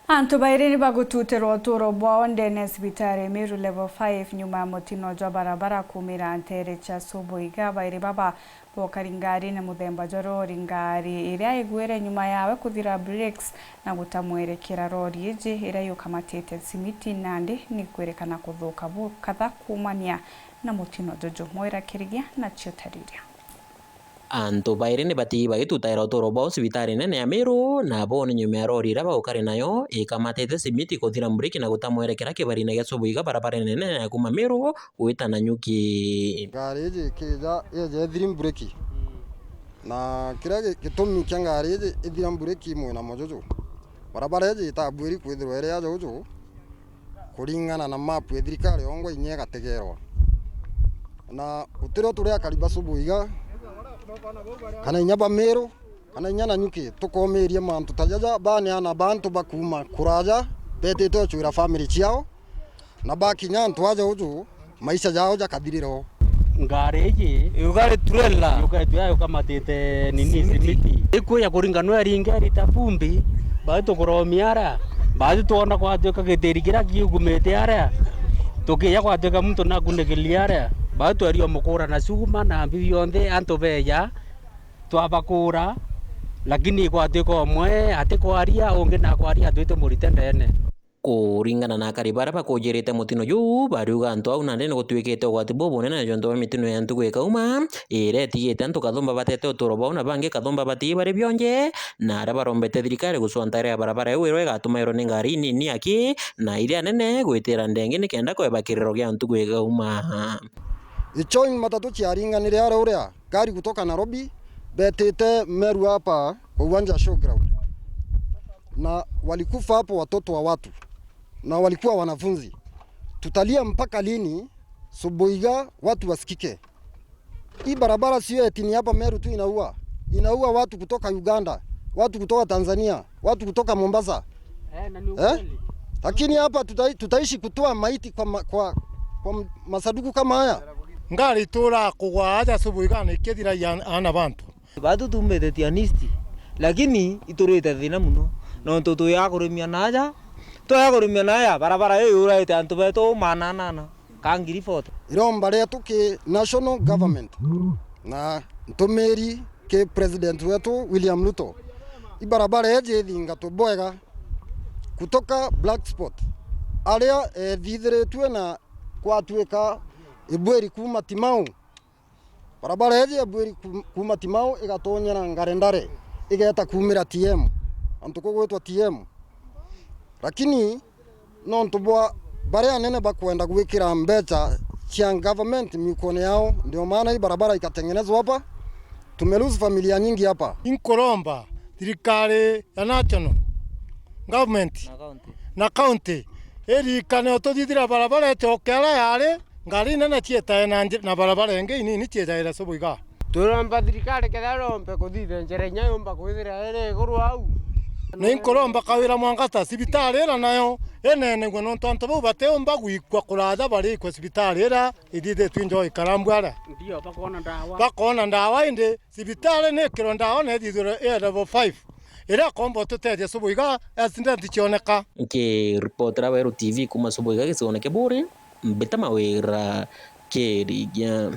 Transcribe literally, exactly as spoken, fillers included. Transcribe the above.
Antu bairi ni bagututirwa uturo bwao ndene ya cibitari Meru Level five nyuma ya mutino jwa barabara kumira ntere cia Subuiga. Bairi baba bokari ngarine muthemba jwa rori, ngari iria igwire nyuma yawe kuthira brakes na guta mwerekera. Rori iji iria yukamatite simiti nandi ni kwirikana kuthuka bukatha kumania na mutino juju. Moira Kirigia na Chiotariria. Antu bairi ni bati bagitutaira uturo bwao cibitari nene ya Meru, na bo ni nyuma ya rori iria baukari nayo ikamatite simiti kuthira mburiki na guta mwerekera kibarine gia Subuiga, barabara nene ya kuma Meru gwita Nanyuki. Ngari iji ikija yeja ithiri mburiki, na kiria gi-, gitumi kia ngari iji ithira mburiki mwena mujuju, barabara iji itabwiri kwithirwa iri aja uju, kuringana na mapu ya thirikari yongwa inya igategerwa. Na gutirio turi akari ba Subuiga, kana inya ba Meru, kana inya Nanyuki, tukomiria mantu ta jaja baneana bantu bakuma kuraja betite ucwira family ciao, na bakinya antu aja uju, maisha jao jakathirira o. Ngari iji, yugari trailer, yuketwe yayo kamatite nini, simiti. Simiti. Ikwija kuringa no eringe rita vumbi, bathi tukuromia aria, bathi twona gwatuika gitiri kiria kiugumite aria, tukija gwatuika muntu nakunikiria aria, bathi twerio mukura na cuma na mbi bionthe, antu beja, twabakura, lakini gwatuika umwe atikwaria, ungi nakwaria atwite murite ndene. Kuringana na akari baria bakujirite mutino juu, bariuga antu au nandi ni gutuikite ugwati bubunene jontu bwa mitino ya ntugu ikauma, iria itigite antu kathumba batete uturo bwao na bangi kathumba batii bari bionje, na aria barombete thirikari gucwa ntaira ya barabara iu iria igatumairwa ni ngari inini aki na iria nene gwitira ndengi nikenda kweba kiriro gia ntugu ikauma. Ichoi matatu ciaringanire aria uria ngari kutoka Nairobi betite Meru hapa kwa uwanja wa showground, na walikufa hapo watoto wa watu, na walikuwa wanafunzi. Tutalia mpaka lini Subuiga watu wasikike? Hii barabara sio eti ni hapa Meru tu inaua, inaua watu kutoka Uganda, watu kutoka Tanzania, watu kutoka Mombasa. Eh, na ni eh? Ukweli. Lakini hapa tutai-, tutaishi kutoa maiti kwa ma-, kwa, kwa m-, masanduku kama haya. Ngari itura kugwa aja Subuiga na ikithira ya ana bantu. Batu tumbite Tianisti, lakini iturite thina muno, nontu twi a kurimia na aja, twi a kurimia na aja, barabara ii yuraite antu betu maana anana ka ngiri forty. Iromba rietu ki national government na ntumiri ki president wetu William Ruto, ibarabara iji ithingatwe bwega kutoka black spot aria ethithiritue na kwatuika ibwiri kuuma Timau. Barabara iji ya bwiri ku-, kuuma Timau igatonyera Ngarendare, igeta kuumira T M, antu kugwitwa T M. Lakini nontu bwa baria anene bakwenda gwikira mbecha cia government miukone yao, ndio maana hii barabara ikatengenezwa hapa. Tumelose familia nyingi hapa. Inkuromba thirikari ya national government na county, na county iririkane ututhithira barabara icoke aria yari, ngari nene cietae na nji-, na barabara ingi inini ciejaire Subuiga. Turomba thirikari kethira irombe kuthithia njira inya yumba kwithira iri iguru au. Ni nkuromba Kawira Mwangata, cibitari ira nayo inenegwe, nontu antu bau batiumba gwikua kuraja barikwe cibitari ira ithithitue njo ikarambua aria. Ndio, bakoona ndawa. Bakoona ndawa, indi cibitari ni ikirwe ndawa na ithithirwe i level five. Iria akomba ututethia Subuiga, accident cioneka. Nkiripotera Weru T V kuuma Subuiga gicigoone kia Buuri, mbita Mawira Kirigia.